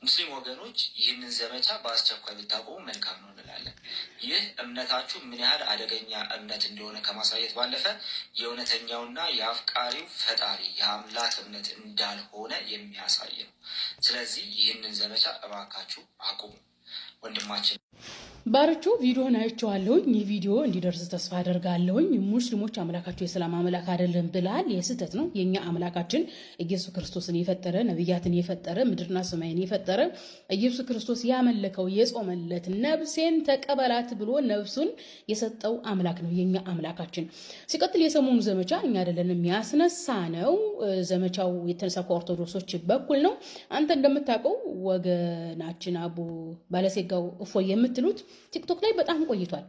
ሙስሊም ወገኖች፣ ይህንን ዘመቻ በአስቸኳይ ብታቆሙ መልካም ነው እንላለን። ይህ እምነታችሁ ምን ያህል አደገኛ እምነት እንደሆነ ከማሳየት ባለፈ የእውነተኛውና የአፍቃሪው ፈጣሪ የአምላክ እምነት እንዳልሆነ የሚያሳይ ነው። ስለዚህ ይህንን ዘመቻ እባካችሁ አቁሙ። ወንድማችን ባርቾ፣ ቪዲዮን አይቼዋለሁኝ። ይህ ቪዲዮ እንዲደርስ ተስፋ አደርጋለሁኝ። ሙስሊሞች አምላካቸው የሰላም አምላክ አይደለም ብለሃል። የስህተት ነው። የእኛ አምላካችን ኢየሱስ ክርስቶስን የፈጠረ፣ ነቢያትን የፈጠረ፣ ምድርና ሰማይን የፈጠረ፣ ኢየሱስ ክርስቶስ ያመለከው፣ የጾመለት፣ ነፍሴን ተቀበላት ብሎ ነፍሱን የሰጠው አምላክ ነው የኛ አምላካችን። ሲቀጥል የሰሞኑ ዘመቻ እኛ አይደለንም ያስነሳነው። ዘመቻው የተነሳ ከኦርቶዶክሶች በኩል ነው። አንተ እንደምታውቀው ወገናችን አቡ ባለሴጋው እፎይ የምትሉት ቲክቶክ ላይ በጣም ቆይቷል።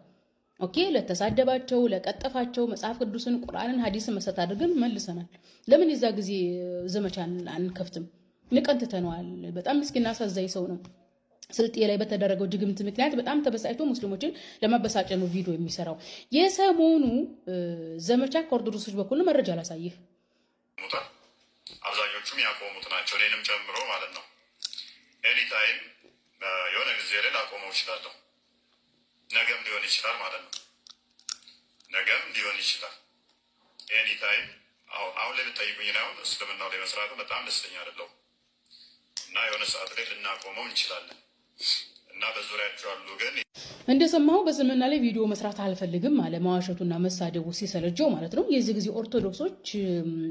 Okay፣ ለተሳደባቸው፣ ለቀጠፋቸው መጽሐፍ ቅዱስን፣ ቁርአንን፣ ሀዲስን መሰረት አድርገን መልሰናል። ለምን የዛ ጊዜ ዘመቻ አንከፍትም? ንቀን ትተነዋል። በጣም ምስኪንና አሳዛኝ ሰው ነው። ስልጤ ላይ በተደረገው ድግምት ምክንያት በጣም ተበሳጭቶ ሙስሊሞችን ለማበሳጨት ነው ቪዲዮ የሚሰራው። የሰሞኑ ዘመቻ ከኦርቶዶክሶች በኩል፣ መረጃ ላሳይህ። አብዛኞቹም ያቆሙት ናቸው፣ እኔንም ጨምሮ ማለት ነው። Anytime የሆነ ጊዜ ላይ ላቆመው እችላለሁ። ነገም ሊሆን ይችላል ማለት ነው። ነገም ሊሆን ይችላል። Anytime አሁን ላይ ብትጠይቁኝ አሁን እስልምናው ላይ መስራቱ በጣም ደስተኛ አይደለሁም እና የሆነ ሰዓት ላይ ልናቆመው እንችላለን እና በዙሪያቸው ያሉ ግን እንደሰማሁ በእስልምና ላይ ቪዲዮ መስራት አልፈልግም አለ። መዋሸቱና መሳደቡ ሲሰለቸው ማለት ነው። የዚህ ጊዜ ኦርቶዶክሶች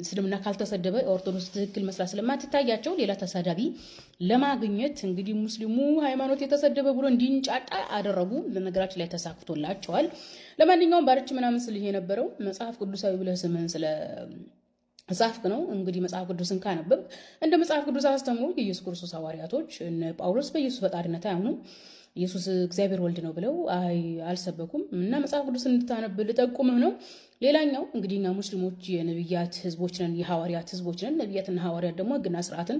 እስልምና ካልተሰደበ ኦርቶዶክስ ትክክል መስራት ስለማትታያቸው ሌላ ተሳዳቢ ለማግኘት እንግዲህ ሙስሊሙ ሃይማኖት የተሰደበ ብሎ እንዲንጫጫ አደረጉ። በነገራችን ላይ ተሳክቶላቸዋል። ለማንኛውም ባርች ምናምን ስልህ የነበረው መጽሐፍ ቅዱሳዊ ብለህ ስምህን ስለ ጻፍክ ነው። እንግዲህ መጽሐፍ ቅዱስን ካነበብ እንደ መጽሐፍ ቅዱስ አስተምሮ የኢየሱስ ክርስቶስ ሐዋርያቶች እነ ጳውሎስ በኢየሱስ ፈጣሪነት አያምኑም። ኢየሱስ እግዚአብሔር ወልድ ነው ብለው አልሰበኩም። እና መጽሐፍ ቅዱስ እንድታነብ ልጠቁምህ ነው። ሌላኛው እንግዲህ እኛ ሙስሊሞች የነቢያት ህዝቦች ነን፣ የሐዋርያት ህዝቦች ነን። ነቢያትና ሐዋርያት ደግሞ ህግና ስርዓትን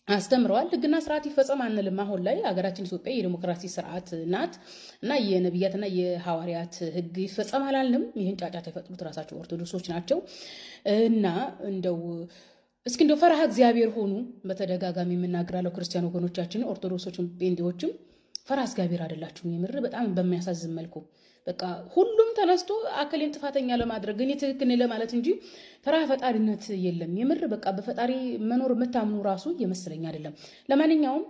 አስተምረዋል። ህግና ስርዓት ይፈጸም አንልም። አሁን ላይ ሀገራችን ኢትዮጵያ የዲሞክራሲ ስርዓት ናት እና የነቢያትና የሐዋርያት ህግ ይፈጸም አላልንም። ይህን ጫጫታ የፈጠሩት ራሳቸው ኦርቶዶክሶች ናቸው። እና እንደው እስኪ እንደው ፈሪሃ እግዚአብሔር ሆኑ። በተደጋጋሚ የምናገራለው ክርስቲያን ወገኖቻችን ኦርቶዶክሶችም ጴንጤዎችም ፈሪሃ እግዚአብሔር አይደላችሁም። የምር በጣም በሚያሳዝን መልኩ በቃ ሁሉም ተነስቶ አከሌን ጥፋተኛ ለማድረግ፣ እኔ ትክክል ነኝ ለማለት እንጂ ፈሪሃ ፈጣሪነት የለም። የምር በቃ በፈጣሪ መኖር የምታምኑ ራሱ እየመሰለኝ አይደለም። ለማንኛውም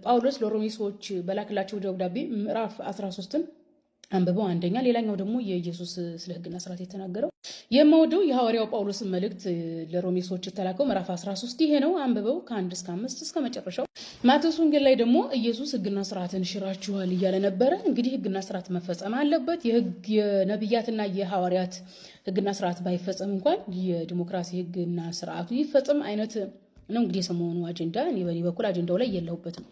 ጳውሎስ ለሮሜ ሰዎች በላክላቸው ደብዳቤ ምዕራፍ 13ን አንብበው አንደኛ። ሌላኛው ደግሞ የኢየሱስ ስለ ሕግና ስርዓት የተናገረው የምወደው የሐዋርያው ጳውሎስን መልእክት ለሮሜ ሰዎች የተላከው ምዕራፍ 13 ይሄ ነው። አንብበው ከ1 እስከ 5 እስከ መጨረሻው። ማቴዎስ ወንጌል ላይ ደግሞ ኢየሱስ ሕግና ስርዓትን ሽራችኋል እያለ ነበረ። እንግዲህ ሕግና ስርዓት መፈጸም አለበት። የሕግ የነቢያትና የሐዋርያት ሕግና ስርዓት ባይፈጸም እንኳን የዲሞክራሲ ሕግና ስርዓቱ ይፈጸም አይነት ነው እንግዲህ የሰሞኑ አጀንዳ። እኔ በእኔ በኩል አጀንዳው ላይ የለሁበትም።